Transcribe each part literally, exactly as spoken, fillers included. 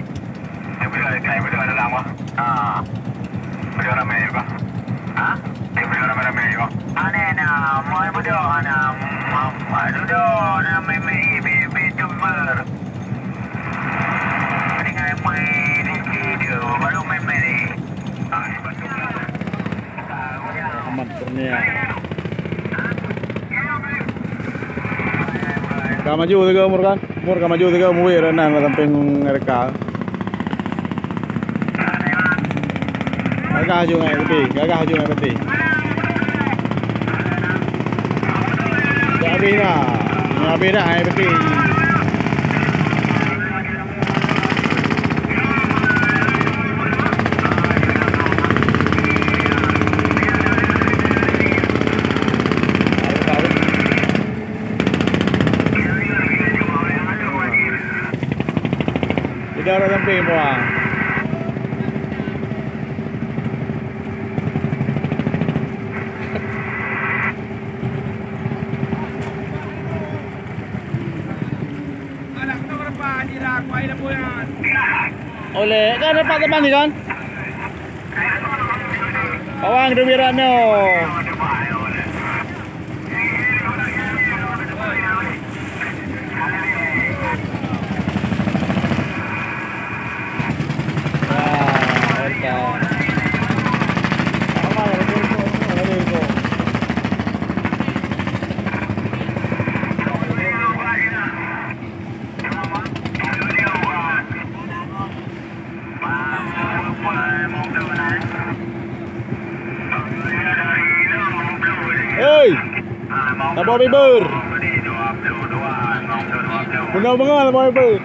Di beudôh dekat, beudôh dalam, bah. Ha. Beudôh ramé, bah. Ha? Di beudôh ramé-ramé, bah. Aneh na, moi beudôh na, ma-, ma-, beudôh na, mé-mé, bi-, bi-, youtuber. Dengan moi di video, baru mé-mé ni. Ha, di Bandung. Ahmad Kurnia. Ka maju sigoe Umur kan? Umur ka maju sigoe, muwit Renan lam sampéng R K. Gagah aju ngai peti, gagah aju ngai peti. Dah habis dah. Dah habis dah ngai peti. Darah samping, buang. Oleh, kan dapat teman ni, kan? Bawang geumbira nyoe. Hei! Tabah bibir! Beuna beungoh tabah bibir!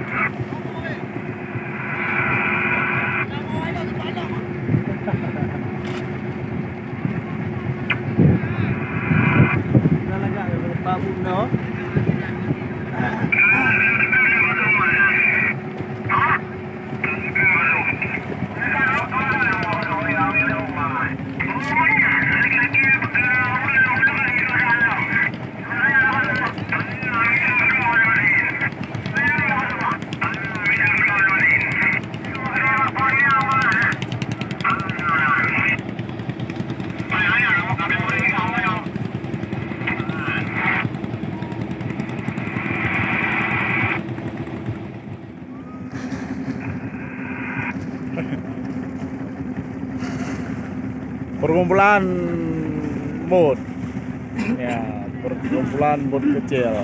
Perkumpulan bot. Ya, perkumpulan bot kecil.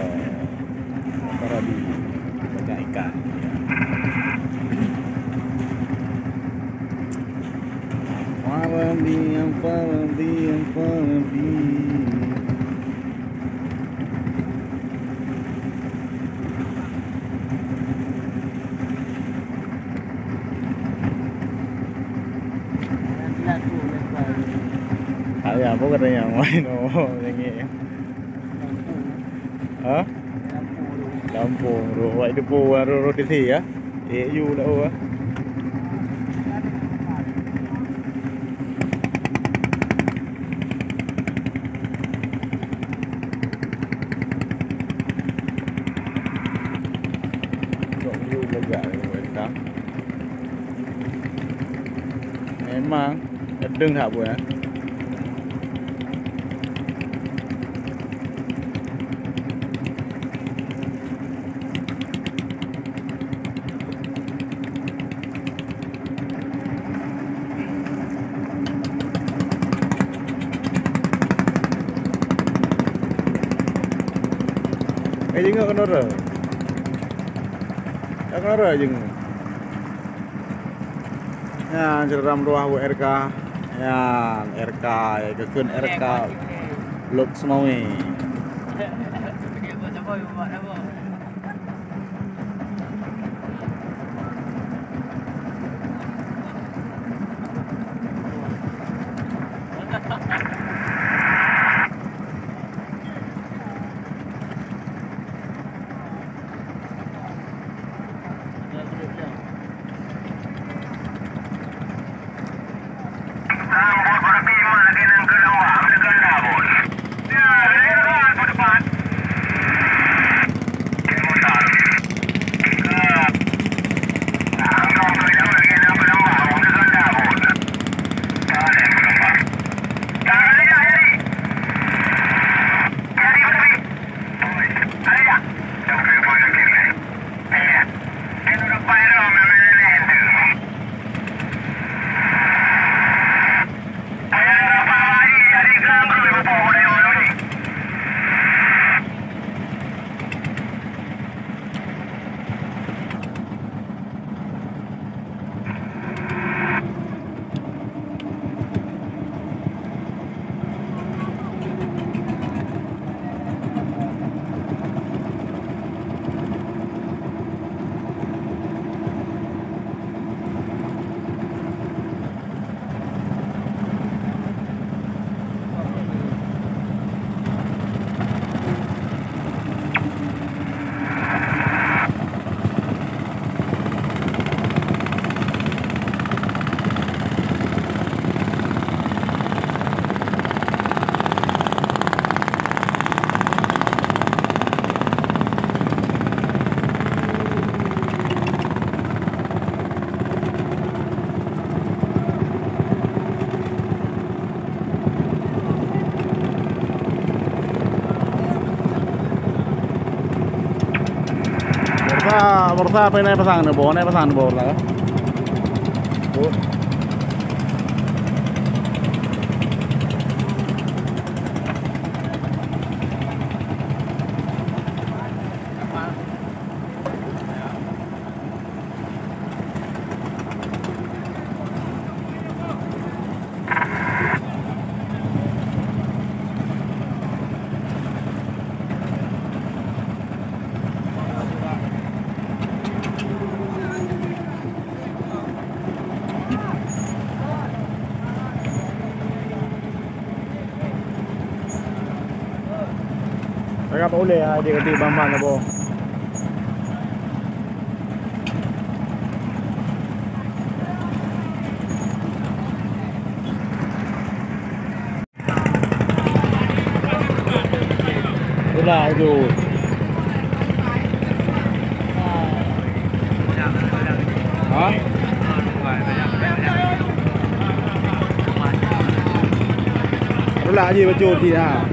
Para di banyak ikan. Farabi, Farabi, Farabi. Ayah, apa kata yang main? Oh, yang ni. Ha? Lampung roh, wak depo roh, roh tisi ya. Eh, yu lah oh. Kok yu lega, eh, entah. Memang. Keudeueng that buet, eh. Eh, jingok keunoe. Keunoe jingok. Nyan, syedara meutuah buet R K. Nyan, R K, ya, geukheun R K Lhokseumawe. Pasang apa, naik pasang ni, boh, naik pasang ni, boh, lah. Boh. Agak ulèe, ah, dia kata bang-bang apa. Itulah itu. Ha? Itulah je betul dia.